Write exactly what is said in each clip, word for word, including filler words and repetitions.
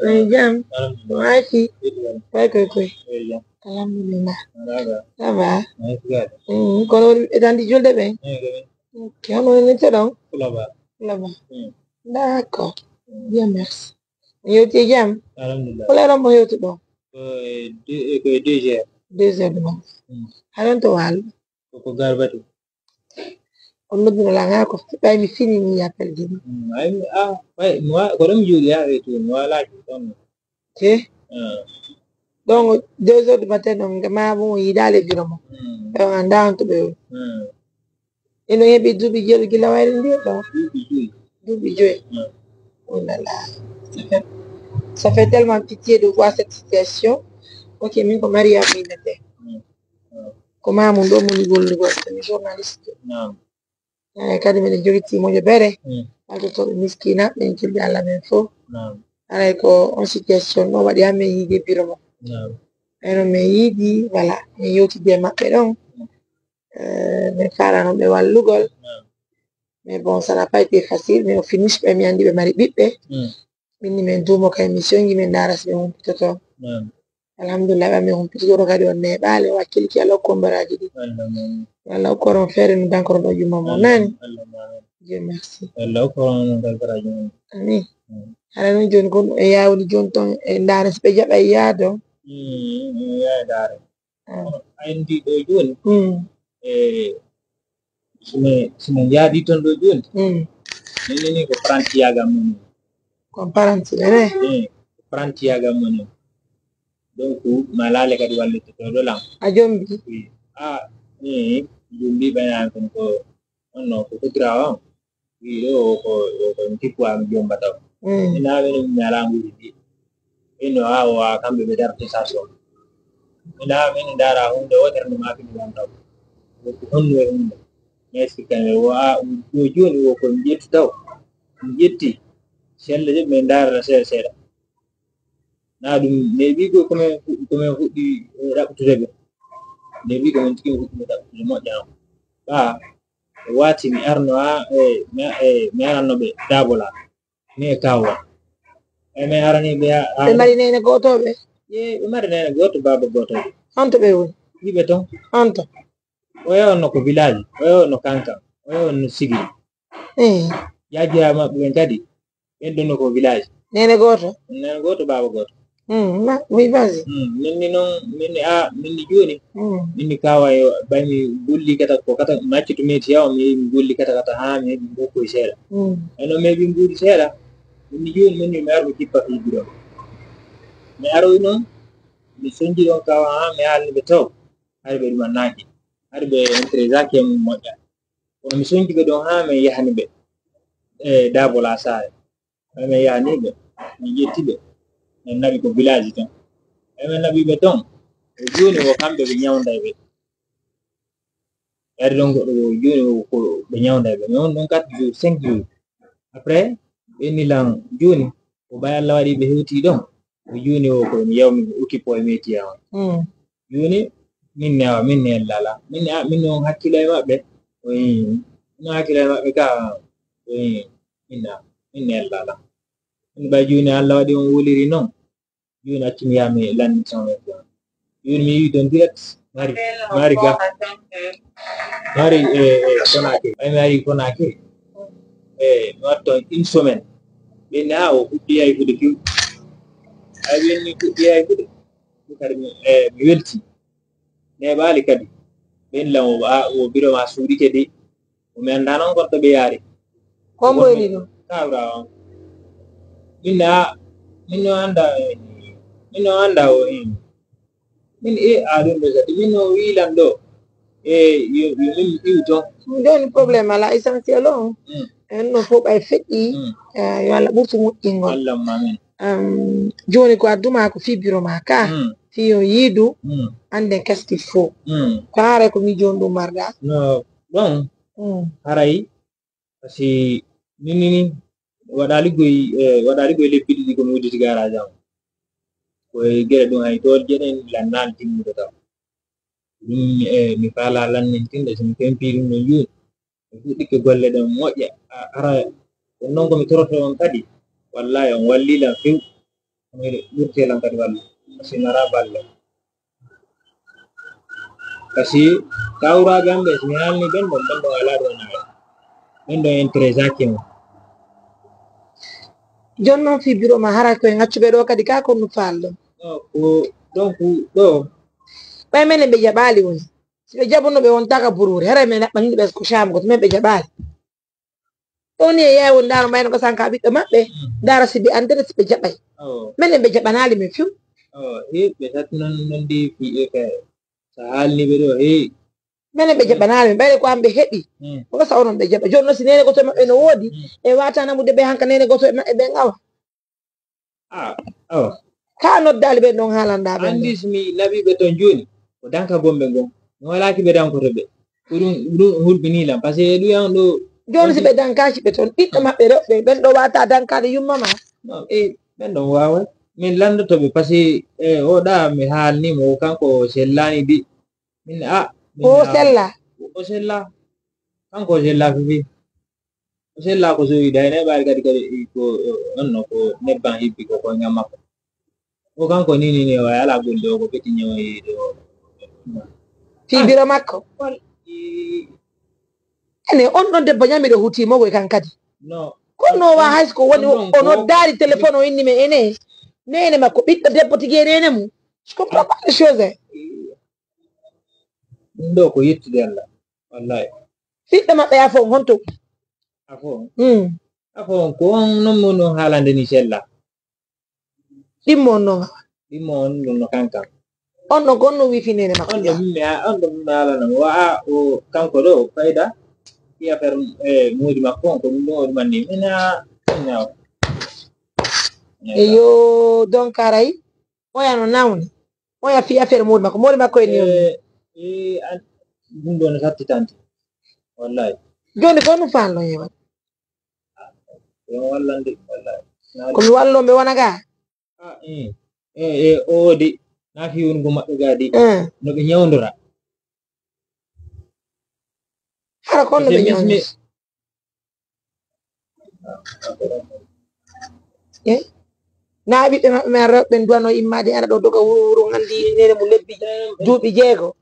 Oye jam. Maaki. Koy koy koy. Alhamdulillah. Ça va? Mm, kono woni ɓe tan di julde ɓe? Ok, hono woni nitto ɗon? Kulaba. Kulaba. D'accord. Bien, merci. Mi yewti e jam? Alhamdulillah. Ko leeron mo hewtu ɗon? Ko e deux heures. Deux heures du matin. Haɗon to waalo? Koko garbati. On nodduno lan haa ko ɓay mi fini ni appel ji. Ay, ah, ay, mi wa-, ko ɗum juuɗi haa e tuuni, mi waalaa juuɗi ɗon. Te? Donc, deux heures du matin, donc, ma mo yiɗaale biro mo. Ɗon anndaa on to ɓe woni. Ino heɓi duuɓi jeeɗi gila wayre ndi ɗo. Duuɓi joyi. Duuɓi joyi. Oh là là. Ça fait, ça fait tellement pitié de voir cette situation. Ok, min ko Maria Minete. Ko mamum ɗo moni gollugol, ko mi journaliste. Naam. Eh, kadi miɗen jogiti moƴo bere. Haltotooɓe miskina, ɓen julɓe Allah ɓen fof. Naam. Haray ko on situation ɗo waɗi han min yiide biro mo. Naam. Eno min yiidi, voilà, min yewtidi e maɓɓe ɗon. Eh, min faalano ɓe wallugol. Naam. Mais bon, ça n'a pas été facile, mais au finish, ɓe mi anndi ɓe mari ɓiɓɓe. Min ni min duumo ka émission ji, min ndaara si ɓe humpitoto. Naam. Alhamdulillah, ɓe mi humpitoto kadi on neeɓaali, o wakkilki Allah okku on baraaji ɗi. Allah, amin. Allah okku on feere no dankoro ɗo juma mo nani. Allah, amin. Dieu merci. Allah okku on baraaji mo. Amin. Hara noon jooni kon e yaawni jooni ton e ndaara si ɓe jaɓa e yaado. Mm, mm, yaa ndaara. Kono anndi ɗo jooni, e, si mi, si mi yaadi ton ɗo jooni, min ni ko paranti yaaga moni. Ko paranti ɓe ne? Eh, ko paranti yaaga moni. Donc, ma laale kadi wallitotooɗo lan. A jombi? Oui. Ah, eh, jombi ɓe naan kon ko, on no ko kudra on. Wi ɗo ko, ko, ko mi tippuwa mi jomba taw. Ina ɓe no mi ñala nguuri ndi. Ɓe no a, o a kamɓe ɓe darti station. Ina ɓe no ndaara hunde wotere no maaki mi lan taw. Ko honno e hunde. Mais si kan o a, o jooni o ko mi ƴetti taw. Mi ƴetti. Selle de min ndaara seeɗa seeɗa. Na ɗum neeɓi ko, ko min fu-, ko min fuɗɗi, eh, ɗaɓɓutude ɓe. Neeɓi ko min tigi fuɗɗi ɗaɓɓutude moƴƴa. Ɓa, waati mi arno a, e, mi, e, mi aranno ɓe Dabola. Mi e Kawa. E mi arani ɓe a, a- Ɓe mari neene gooto ɓe? Ye, ɓe mari neene gooto, baaba gooto ɓe. Honto ɓe woni? Yiɓe ton. Honto? Oya on no ko village, oya on no Kankan, oya on no Sigiri. Eh. Yaaji haa maɓɓe ɓen kadi, ɓen ɗon no ko village. Neene gooto? Neene gooto, baaba gooto. Mm, ma, oui, vas-y. Mm, min ni noon, min ni, a, min ni jooni. Mm. Min ni Kawa yo, ɓay mi golli kata, ko kata, mi acci to meti yawa, mi, mi golli kata kata haa mi heɓi mbokkoy seeɗa. Mm. E noon mi heɓi mbuuɗi seeɗa, min ni jooni, min ni mi ar mi kippa fii biro. Mi aroy noon, mi sonji ɗon Kawa haa mi haalni ɓe taw, hari ɓe ɗumannaaki, hari ɓe intéressaki e mum moƴƴa. Kono mi sonji ɓe ɗon haa min yahani ɓe, e, Dabola saare. Ɓay min yahani ɓe, min ƴetti ɓe, min naɓi ko village ton. Ɓay min naɓi ɓe ton, e jooni o kamɓe ɓe ñawnday ɓe. Ari ɗon goɗɗo o jooni o ko ɓe ñawnday ɓe. Mais on ɗon quatre jours, cinq jours. Après, ɓe inni lan jooni, ko ɓay Allah waɗi ɓe hewti ɗon. O jooni o ko mi yaw mi occupé e métier am. Mm. Jooni min ne awa, min ne lala. Min ne, a, min ne on hakkilo e maɓɓe. O yi, min on hakkilo e maɓɓe ka, o yi, min na, min ne lala. Min ɓay jooni Allah waɗi on woliri non. Jooni accu mi yaha mi lanni son e ɗon. Jooni mi yi ɗon direct. Mari, mari ga. Mari, e, e, Konakry. Ɓay mi ari Konakry. E, mi watto une semaine. Ɓe ne, a, o fuɗɗi yayfude few. Ay, ɓe ni fuɗɗi yayfude. Ɗum kadi mi, e, mi welti. Neeɓaali kadi. Ɓen lan o, a, o biro ma suuɗike de. O mi anndaa noon gorko ɓe yaari. Ko mboyri ɗum? Kawra on. Min na, min no annda, min no annda o, eh. Min e, a, ɗum ɗo kadi. Min no wiilan ɗo. E, yo, yo min iw ton. Ɗum ɗo ni problème alaa, essentiel on. Mm. En no fof ɓay feƴƴi, mm, eh, yo Allah ɓurtu moƴƴingol. Allah ma min. Am, jooni ko adduma ko fii biro ma ka. Mm. Fii yo yiidu, mm, annden qu'est-ce qu'il faut. Mm. Ko haray ko mi jooni ɗum marɗa. No, bon. Mm. Haray, parce que min ni, ni, waɗaali goy, eh, waɗaali goy lebbi ɗiɗi ko mi udditi garage am. Ko e gere ɗum hay toon jeɗen lannaali timmude kam. Ɗum, eh, mi faala lannin tinde, so mi fempi ɗum ɗo juuɗe. Mi fuɗɗike golle ɗen moƴƴa. A, ara, ɗum noon ko mi toroto on kadi. Wallahi, on walli lan few. Ɓurti lan kadi walla si mara balle. Kasi kawraaɓe am ɓe, si mi haalni ɓen ɗon, ɓen ɗon alaa ɗo naare. Ɓen ɗon intéressaki mo. Jooni noon fii biro ma, hara koye ŋaccuɓe ɗo kadi ka, ko no faalɗon? Ko donc ɗo. Ɓay menen ɓe jaɓaali woni. Si ɓe jaɓuno ɓe wontaaka buruure, hara men naɓɓanino ɓe ko caam goto, men ɓe jaɓaali. Ɗo ni e yaay woni ndaaro mbayno ko sanka ɓiɗɗo maɓɓe, ndaara si ɓe anndere si ɓe jaɓay. Menen ɓe jaɓanaali men few. He, ɓe tati noon, noon ndi fii e ka, so haalni ɓe ɗo, he. Menen ɓe jaɓanaali men, ɓayde ko an ɓe heɓi. Ko sa onon ɓe jaɓa. Jooni noon si neene gooto e maɓɓe no woodi, e waata namude ɓe hanka neene gooto e maɓɓe ɓe ngawa. Ah, awa. Ka noddaali ɓen ɗon haalanɗaa ɓen anndi ɗon. Si mi naɓii ɓe ton jooni, ko danka gomɓe ngon. Mi walaaki ɓe dankoto ɓe. Ko ɗum, ɗum hulɓinii lan. Parce que e ɗum yan ɗo. Jooni si ɓe dankaaki ɓe ton, ɓiɗɗo maɓɓe ɗo, ɓe, ɓen ɗo waata dankaade yumma ma. Non, eh, ɓen ɗon waaway. Min lanndoto ɓe, parce que, eh, o ɗa mi haalni mo, kanko o sellaani di. Min, ah, min, o ah, sella. O sella. Kanko o sella fifi. O sella ko sowi da, ene ɓaari kadi, kadi ko, on no ko nebban hibbi ko koyngal makko. O kanko ni, ni, ni, o alaa gollude, o ko feti ñawoyi ɗo. Fii biro makko. Ene, on ɗon debbo ñami ɗo huti mo koy kan kadi. No. Kono wa hay ko woni, o noddaali téléphone, o inni men ene. Neene makko, ɓiɗɗo debbo tigi e neene mum. Je comprends pas les choses, hein. Ɗum ɗo ko yettude Allah. Wallahi. Ɓiɗɗo maɓɓe afo on honto? Afo on? Mm. Afo on ko on non mo no haalande ni sella. Ɗimmo on non? Ɗimmo on ɗum no kankan. On ɗon ko on no wifi neene makko? On ɗo mimmi ha, on ɗo mimmi haalana mo. Wa a o kanko ɗo fayda. Fi affaire, eh, moodi makko on ko ɗum ɗo o ɗumanni. Ina, ina. Eyo, donc aray. Oya no nawni. Oya fi affaire moodi makko. Moodi makko en yoni. Eh, eh, an-, ɗum ɗo no sattitante. Wallahi. Joni ko ɗum fanno yewa? Yo wallande, wallahi. Ko mi wallo ɓe wona ga? Ah, eh. Eh, eh, o de. Na fi wongo maɓɓe ga de. Eh. No ɓe ñawndora. Hara kon no ɓe ñawndora. Eh? Na ɓiɓɓe maɓɓe men rewɓe ɓen duwano immade ana ɗo doga wuro wuro nganndi neene mum lebbi duuɓi jeego.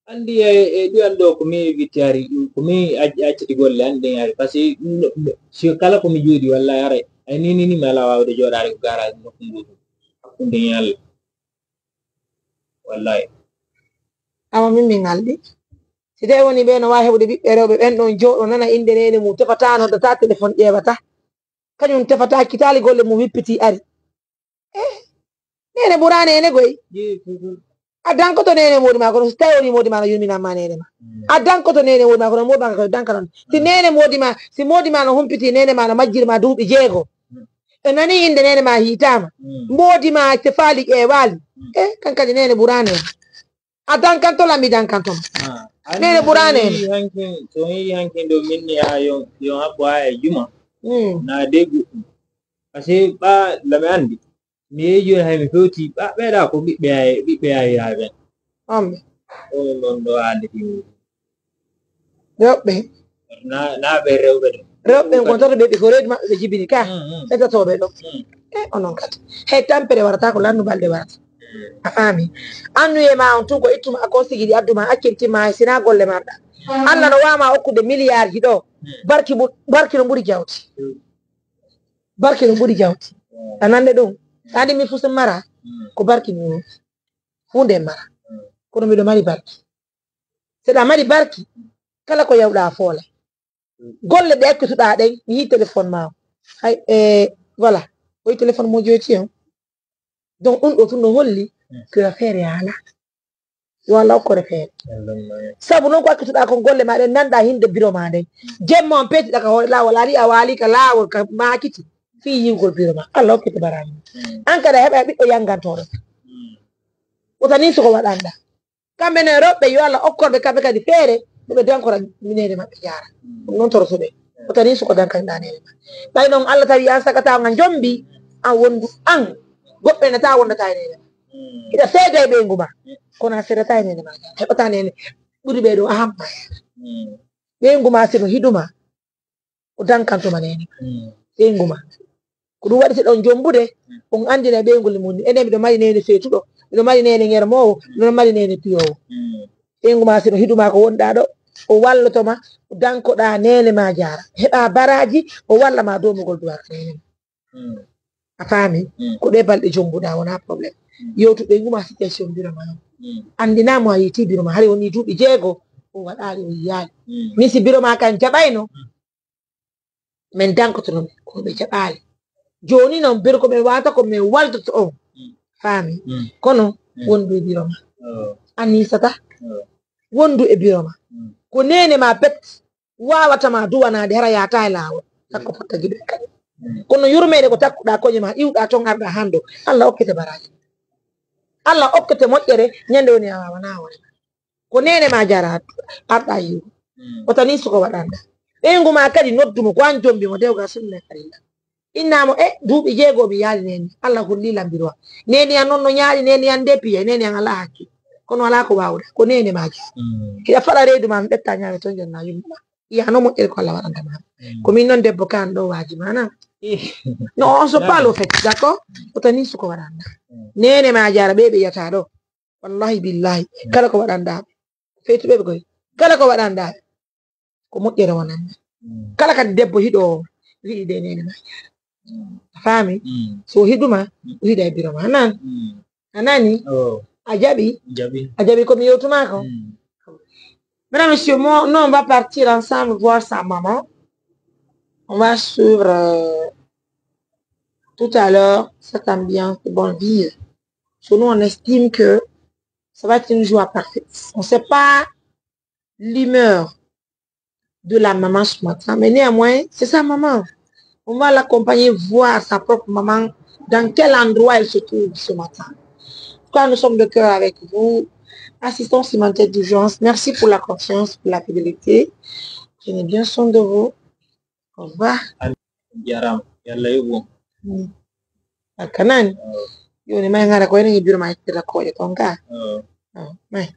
Anndi e, e ɗum anndo ko mi witti hari, ko mi ac-, acciti golle anndi hari. Parce que ɗum ɗo, ɗum ɗo, si kala ko mi jooɗi, wallahi haray, ay ni, ni, ni mi alaa waawde jooɗaade ko garage nokku ngu hakkunde ñalle. Wallahi. Awa min min ngalɗi. Si tawi woni ɓe no waawi heɓude ɓiɓɓe rewɓe ɓen ɗon jooɗo nana innde neene mum, tefata, noddata, téléphone ƴeewata. Kañum tefata, kitaali golle mum wippitii ari. Eh, neene ɓuraani ene goy. A dankoto neene moodi ma kono, so tawi woni moodi ma no yurminan ma neene ma. A dankoto neene moodi ma kono, moodi ma ko danka noon. Si neene moodi ma, si moodi ma no humpiti neene ma no majjiri ma duuɓi jeego. E nani innde neene ma hiitaama. Moodi ma tefaali ƴeewaali. Eh, kan kadi neene ɓuraani en. A dankanto lam, mi dankanto ma. Ah, neene ɓuraani en. Hankin, so yi hankin ɗo minni ha yo, yo habbo ha e juma. Mm. Na de goɗɗum. Parce que ɓa lami anndi. Mi yehi jooni hay mi fewti ɓa-, ɓeeɗa ko ɓiɓɓe yaay-, ɓiɓɓe yaayiraaɓe ɓen. Amɓe. Ɗo, ɗon ɗo haalde ɗi. Rewɓe. Na, na ɓe rewɓe ɗo. Rewɓe ɓen kon toto ɓe ɓe ko reedu maɓɓe ɓe jibini ka. Mm, mm. Ɓe totooɓe ɗo. Mm. E onon kadi. Hey, tampere warata ko lannu balɗe warata. Mm. A faami? Annuye ma on tun ko ittuma ko sigidi adduma accintima hay sina golle marɗa. Mm. Allah no wama okkude miliyarji ɗo. Mm. Barki bu-, barki no ɓuri jawdi. Mm. Barki no ɓuri jawdi. Mm. A nande ɗum? Mm. Andi mi fusin mara. Mm. Ko barki mi woni. Hunde mara. Mm. Kono miɗo mari barki. Seɗa mari barki. Kala ko yawɗa a foole. Mm. Golle ɗe ekkituɗa ɗen, mi yi téléphone ma o. Hay, e, voilà. Oyi téléphone mo joyti on. Donc, ɗum ɗo tun no holli, mm, que affaire e haala. Yo Allah okkore feere. Allahumma amin. Sabu noon ko accituɗa kon golle ma ɗen, nanɗa hinde biro ma nden. Mm. Jemma on peetiɗa ka hoore laawol, ari a waali ka laawol, ka maakiti. Fii yiwgol biro ma. Allah okkete barani. Mm. An kadi a heɓa ɓiɗɗo yangantoɗo. Mm. Wota nin soko waɗanɗa. Kamɓe ne rewɓe yo Allah okkorɓe kamɓe kadi feere, no ɓe dankora neene maɓɓe jaara. Mm. Ɗum noon torotoɓe. Mm. Wota nin soko dankanɗa neene ma. Ɓay noon Allah tawi an sagata nga jombi, an wondu an. Goɗɗo ene ta wondata e neene ma. Mm. Hiɗa seeda e ɓeyngu ma. Mm. Kono a seedata e neene ma. Heɓata neene. Ɓuri ɓe ɗo a hamma. Mm. Ɓeyngu ma sino hiɗuma. O dankantoma neene ma. Mm. Ɓeyngu ma. Ko ɗum waɗi si ɗon jombude, on anndina ɓeyngu mum ni. Enen miɗo mari neene feetuɗo, miɗo mari neene ŋermoowo, miɗo mari neene piyoowo. Ɓeyngu ma si no hiɗu ma ko wonɗa ɗo, o walloto ma, dankoɗa neene ma jaara. Heɓa baraaji, o walla ma domugol duwar neene ma. A faami? Ko ɗe balɗe jombuɗa, wona problème. Yewtu ɓeyngu ma si ƴetti on biro ma. Anndina mo a yiiti biro ma, hari woni duuɓi jeego, o waɗaali, o yiyaali. Min si biro ma kan jaɓayno, min dankotono ɓe, ko ɓe jaɓaali. Jooni non, biro ko min wata ko min waldoto on. Faami? Kono wondu e biro ma. Annisata. Wondu e biro ma. Ko neene ma bet wawata ma duwanaade hara yaata e laawol. Takko fotta giɗo e kañum. Kono yurmeede ko takkuɗa koñe ma, iwɗa toon arɗa hando. Allah okkete baraaji. Allah okkete moƴƴere, ñande woni a wawana hoore ma. Ko neene ma jara arɗa yiwu. O tani suko waɗanda. Ɓeyngu ma kadi noddu mo, ko an jombi mo, dewga sunna farilla. Inna mo, e, duuɓi jeego mi yaali neene. Allah holli lambirwa. Neene an noon no ñaali, neene an nde piya, neene an alaa hakke. Kono alaa ko waawuɗa, ko neene ma jara. Hiɗa faɗa reedu ma, mi ɓetta ñaawe toon jonna yumma. Iya no moƴƴere ko Allah waɗanta ma. Ko min noon debbo kan ɗo waaji ma na. Non, on se parle au fait, d'accord? O tani suko waɗanda. Neene ma jara, ɓe ɓe yata ɗo. Wallahi billahi, kala ko waɗanɗa ɓe, feytuɓe ɓe koy, kala ko waɗanɗa ɓe, ko moƴƴere wonanma. Kala kadi debbo hiɗo wiɗi de neene ma jara. A faami? So hiɗuma, o hiɗa e biro ma. A nan? A nani? A jaɓi? A jaɓi ko mi yewtuma ko? Mesdames, messieurs, moi, nous, on va partir ensemble voir sa maman. On va suivre, euh, tout à l'heure cette ambiance de bonne vie. Parce que nous, on estime que ça va être une joie parfaite. On ne sait pas l'humeur de la maman ce matin, mais néanmoins, c'est sa maman. On va l'accompagner voir sa propre maman, dans quel endroit elle se trouve ce matin. En tout cas, nous sommes de cœur avec vous. Assistance humanitaire d'urgence, merci pour la confiance, pour la fidélité. Prenez bien soin de vous. Au revoir. Jarama, yo Allah yoɓu on. Mm. Barka nani. Yoni may ngara ko enen e biro ma ittira koƴe ton ka. Oh, may.